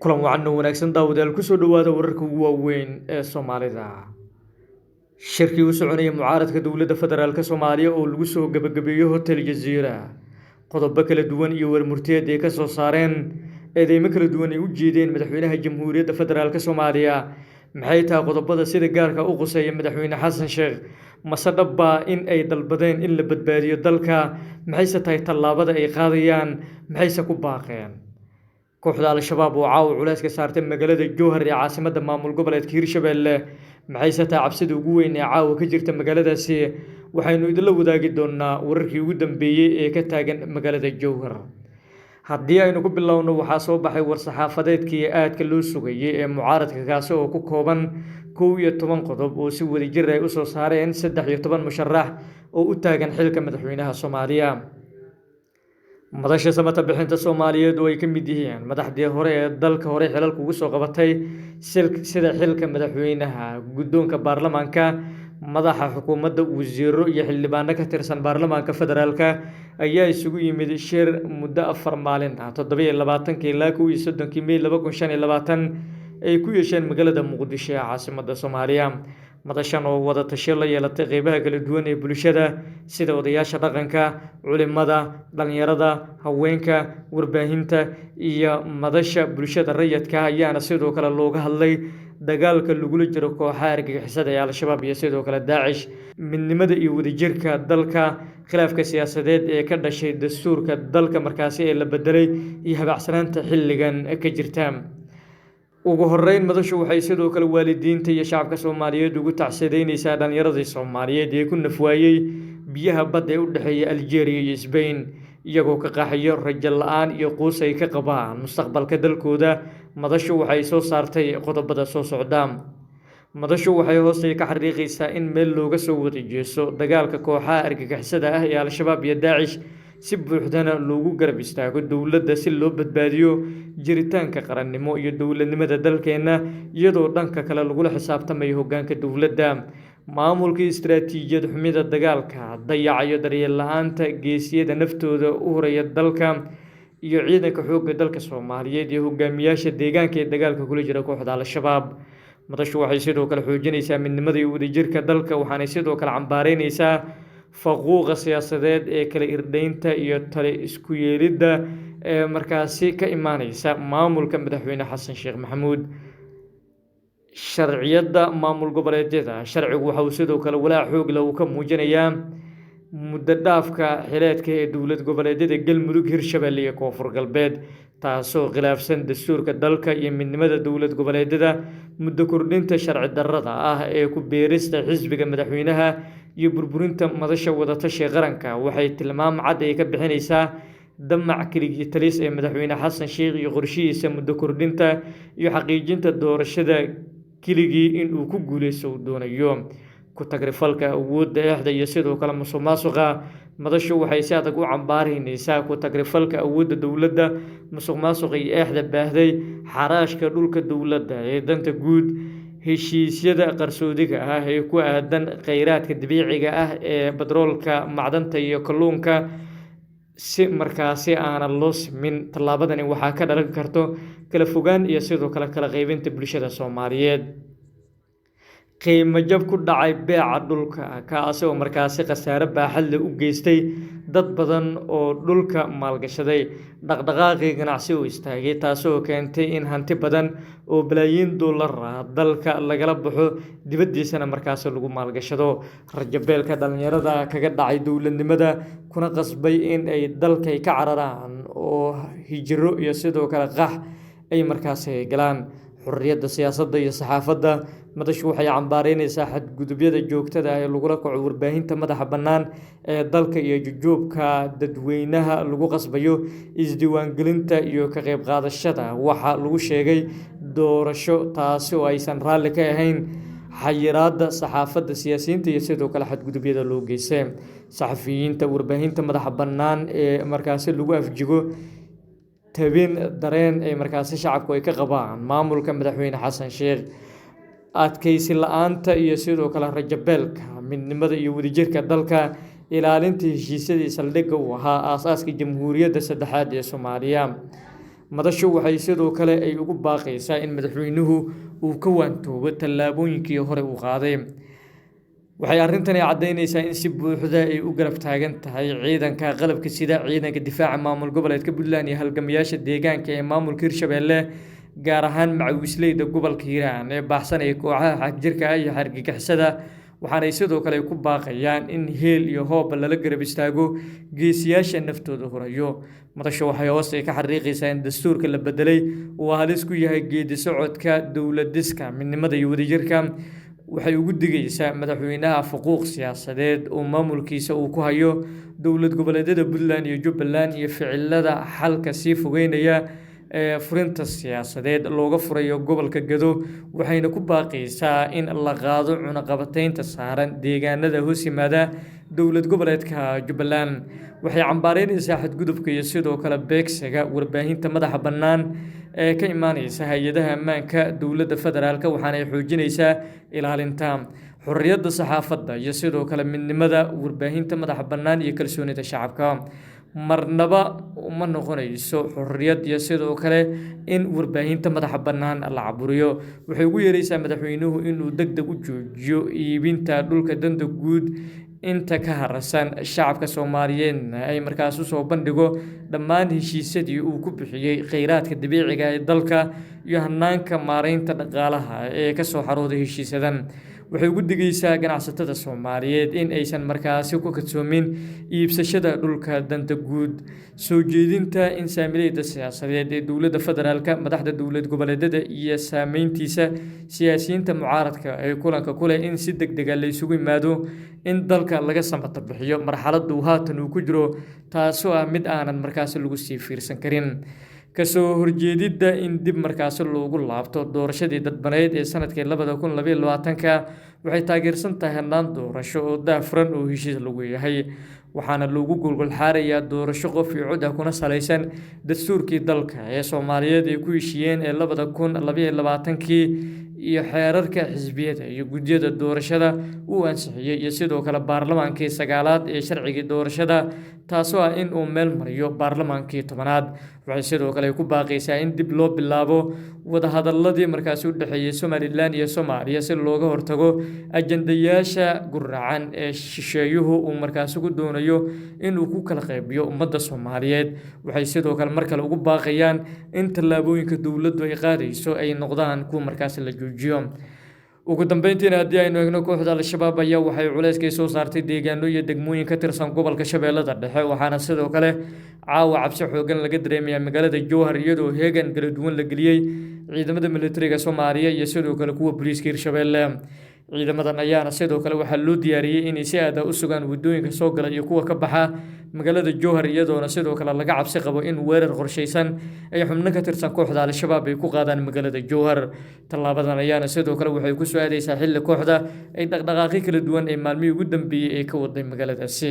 Kulan wacan oo wanaagsan, daawadayaal, kusoo dhawaada wararka ugu waaweyn ee Soomaalida. Shirkii u soconayay mucaaradka dowladda federaalk Soomaaliya oo lagu soo gabagabeeyey Hotel Jazeera, qodobo kala duwan iyo warmurtiyeed ay ka soo saareen, eedeymo kala duwan ay u jeedeen madaxweynaha Jamhuuriyadda Federaalk Soomaaliya. Maxay tahay qodobada sida gaarka u quseeya madaxweyne Xasan Sheekh? Mase dhabbaa in ay dalbadeen in la badbaadiyo dalka? Maxayse tahay tallaabada ay qaadayaan? Maxayse ku baaqeen? Kooxda Al-Shabaab oo caawa culays ka saartay magaalada Jowhar ee caasimadda maamul goboleedka Hirshabelle, maxayse tahay cabsida ugu weyn ee caawa ka jirta magaaladaasi? Waxaynu idinla wadaagi doonaa wararkii ugu dambeeyey ee ka taagan magaalada Jowhar. Haddii aynu ku bilowno, waxaa soo baxay war-saxaafadeedkii aadka loo sugayey ee mucaaradka, kaasi oo ku kooban 11 qodob oo si wadajir ay usoo saareen 13 musharax oo u taagan xilka madaxweynaha Soomaaliya. Madasha Samata Bixinta Soomaaliyeed, oo ay ka mid yihiin madaxdii hore ee dalka hore xilalka ugu soo qabatay, sida xilka madaxweynaha, guddoonka baarlamaanka, madaxa xukuumadda, wasiiro iyo xildhibaano ka tirsan baarlamaanka federaalka, ayaa isugu yimid shir muddo 4 maalin ah, 27-kii ilaa 31-kii Mey 2025, ay ku yeesheen magaalada Muqdisho ee caasimadda Soomaaliya. Madashan oo wada tasho la yeelatay qeybaha kala duwan ee bulshada, sida odayaasha dhaqanka, culimada, dhalinyarada, haweenka, warbaahinta iyo madasha bulshada rayidka, ayaana sidoo kale looga hadlay dagaalka lagula jiro kooxaha argagixisada ee Al-Shabaab iyo sidoo kale Daacish, midnimada iyo wadajirka dalka, khilaafka siyaasadeed ee ka dhashay dastuurka dalka markaasi ee la bedelay, iyo habacsanaanta xilligan ka jirta. Ugu horeyn, madashu waxay sidoo kale waalidiinta iyo shacabka Soomaaliyeed ugu tacsideyneysaa dhalinyaradii Soomaaliyeed ee ku nafwaayey biyaha badda ee u dhexeeya Algeria iyo Spain, iyagoo ka qaxayo rajo la-aan iyo quus ay ka qabaan mustaqbalka dalkooda. Madashu waxay soo saartay qodobada soo socda. Madashu waxay hoostay ka xariiqaysaa in meel looga soo wada jeeso dagaalka kooxaha argagixisada ah ee Al-Shabaab iyo Daacish, si buuxdana loogu garab istaago dowladda si loo badbaadiyo jiritaanka qarannimo iyo dowladnimada dalkeenna, iyadoo dhanka kale lagula xisaabtamayo hoggaanka dowladda. Maamulka, istaraatiijiyad xumida dagaalka, dayaca iyo daryeel la-aanta geesiyada naftooda u horaya dalka iyo ciidanka xoogga dalka Soomaaliyeed iyo hogaamiyaasha deegaanka ee dagaalka kula jira kooxda Al-Shabaab. Madashu waxay sidoo kale xoojinaysaa midnimada iyo wadajirka dalka, waxaanay sidoo kale cambaareyneysaa faquuqa siyaasadeed ee kala irdheynta iyo tale isku yeelidda ee markaasi ka imaaneysa maamulka madaxweyne Xasan Sheekh Maxamuud. Sharciyadda maamul goboleedyada. Sharcigu waxa uu sidoo kale walaac xoog leh uu ka muujinayaa muddo dhaafka xileedka ee dowlad goboleedyada Galmudug, Hirshabelle iyo Koonfur Galbeed, taasoo khilaafsan dastuurka dalka iyo midnimada dowlad goboleedyada. Muddo kordhinta sharci darrada ah ee ku beerista xisbiga madaxweynaha iyo burburinta Madasha Wadatashiga Qaranka waxay tilmaam cad ay ka bixineysaa damac keligii talis ee madaxweyne Xasan Sheekh iyo qorshihiisa muddo kordhinta iyo xaqiijinta doorashada keligii in uu ku guuleysto uu doonayo, ku tagrifalka awoodda, eexda iyo sidoo kale musuqmaasuqa. Madashu waxay si adag u cambaareyneysaa ku tagrifalka awoodda dowladda, musuqmaasuqa iyo eexda baahday, xaraashka dhulka dowladda ee danta guud, heshiisyada qarsoodiga ah ee ku aadan kheyraadka dabiiciga ah ee batroolka, macdanta iyo kalluunka, si markaasi aanan loo simin. Tallaabadani waxaa ka dhalan karto kala fogaan iyo sidoo kale kala qaybinta bulshada Soomaaliyeed. Qiimo jab ku dhacay beeca dhulka, kaasi oo markaasi khasaare baaxad leh u geystay dad badan oo dhulka maalgashaday, dhaqdhaqaaqii ganacsi oo istaagay, taasoo keentay in hanti badan oo balaayiin dollar ah dalka lagala baxo, dibaddiisana markaasi lagu maalgashado. Rajabeelka dhalinyarada kaga dhacay dowladnimada, kuna qasbay in ay dalkay ka cararaan oo hijro iyo sidoo kale qax ay markaasi galaan. Xorriyadda siyaasadda iyo saxaafadda. Madashu waxay cambaareyneysaa xadgudubyada joogtada ah ee lagula kaco warbaahinta madaxa bannaan ee dalka iyo jujuubka dadweynaha lagu qasbayo isdiiwaangelinta iyo ka qayb qaadashada waxa lagu sheegay doorasho, taasi oo aysan raalli ka ahayn. Xayiraadda saxaafadda, siyaasiyiinta iyo sidoo kale xadgudubyada loo geystay saxafiyiinta warbaahinta madaxa bannaan ee markaasi lagu afjigo tabin dareen ay markaasi shacabku ay ka qabaan maamulka madaxweyne Xasan Sheekh. Adkeysi la-aanta iyo sidoo kale rajabeelka midnimada iyo wadajirka dalka, ilaalinta heshiisyadii saldhigga uu ahaa aasaaska Jamhuuriyadda saddexaad ee Soomaaliya. Madashu waxay sidoo kale ay ugu baaqaysaa in madaxweynuhu uu ka waantoobo tallaabooyinkii hore uu qaaday. Waxay arrintani caddaynaysaa in si buuxda ay u garab taagan tahay ciidanka qalabka sida, ciidanka difaaca maamul goboleedka Puntland iyo halgamayaasha deegaanka ee maamulka Hirshabelle, gaar ahaan macawiisleyda gobolka Hiiraan ee baxsanaya kooxaha xagjirka ah iyo argagixisada. Waxaanay sidoo kale ku baaqayaan in heel iyo hooba lala garab istaago geesiyaasha naftooda hurayo. Madashu waxay hoos ka xariiqaysaa in dastuurka la bedelay uu halis ku yahay geedi socodka dowlad dhiska, midnimada iyo wadajirka. Waxay ugu digaysaa madaxweynaha fuquuq siyaasadeed oo maamulkiisa uu ku hayo dowlad goboleedyada Puntland iyo Jubbaland iyo ficilada xalka sii fogeynaya ee furinta siyaasadeed looga furayo gobolka Gedo. Waxayna ku baaqaysaa in la qaado cunaqabataynta saaran deegaanada hoos yimaada dowlad goboleedka Jubbaland. Waxay cambaareynaysaa xadgudubka iyo sidoo kale beegsiga warbaahinta madaxa bannaan ee ka imaaneysa hay-adaha ammaanka dowladda federaalk, waxaana ay xoojinaysaa ilaalinta xorriyadda saxaafadda iyo sidoo kale midnimada warbaahinta madaxa bannaan iyo kalsoonida shacabka. Marnaba uma noqonayso xorriyad iyo sidoo kale in warbaahinta madaxa bannaan la caburiyo. Waxay ugu yeeraysaa madaxweynuhu inuu deg deg u joojiyo iibinta dhulka danta guud inta ka harsan shacabka Soomaaliyeedna ay markaas u soo bandhigo dhammaan heshiisyadii uu ku bixiyey kheyraadka dabiiciga ee dalka iyo hanaanka maareynta dhaqaalaha ee ka soo xarooday heshiisyadan. Waxay ugu digaysaa ganacsatada Soomaaliyeed in aysan markaasi ku kadsoomin iibsashada dhulka danta guud. Soo jeedinta in saamileyda siyaasadeed ee dowladda federaalka, madaxda dowlad goboleedyada iyo saameyntiisa siyaasiyiinta mucaaradka ee kulanka ku leh in si deg deg ah la isugu yimaado in dalka laga samata bixiyo marxaladda uu haatan uu ku jiro, taasoo ah mid aanan markaasi lagu sii fiirsan karin. Kasoo horjeedidda in dib markaasi loogu laabto doorashadii dadbaneyd ee sanadkii 2022-ka, waxay taageersan tahay hannaan doorasho oo daahfuran oo heshiis lagu yahay, waxaana loogu gogol xaarayaa doorasho qof iyo cod ah kuna salaysan dastuurkii dalka ee Soomaaliyeed ay ku heshiiyeen ee 2022-kii iyo xeerarka xisbiyada iyo guddiyada doorashada uu ansixiyey, iyo sidoo kale baarlamaankii sagaalaad ee sharcigii doorashada, taasoo ah in uu meel mariyo baarlamaankii 10aad. Waxay sidoo kale ku baaqaysaa in dib loo bilaabo wadahadaladii markaasi u dhexeeyey Somalilan iyo Soomaaliya si looga hortago ajandayaasha guracan ee shisheeyuhu uu markaasi ku doonayo inuu ku kala qaybiyo ummadda Soomaaliyeed. Waxay sidoo kale mar kale ugu baaqayaan in tallaabooyinka dowladdu ay qaadayso ay noqdaan kuwa markaasi la joojiyo. Ugu dambeyntiina, haddii aynu eegno, kooxda Al-Shabaab ayaa waxay culeyskay soo saartay deegaano iyo degmooyin ka tirsan gobolka Shabeellada Dhexe, waxaana sidoo kale caawa cabsi xoogan laga dareemayaa magaalada Jowhar, iyadoo heegan kala duwan la geliyey ciidamada militariga Soomaaliya iyo sidoo kale kuwa booliiska Hirshabelle. Ciidamadan ayaana sidoo kale waxaa loo diyaariyey inay si aad ah u sugaan waddooyinka soo gala iyo kuwa ka baxa magaalada Jowhar, iyadoona sidoo kale laga cabsi qabo in weerar qorshaysan ay xubno ka tirsan kooxda Al-Shabaab ay ku qaadaan magaalada Jowhar. Tallaabadan ayaana sidoo kale waxay ku soo aadaysaa xilli kooxda ay dhaqdhaqaaqyo kala duwan ee maalmihii ugu dambeeyey ay ka waday magaaladaasi.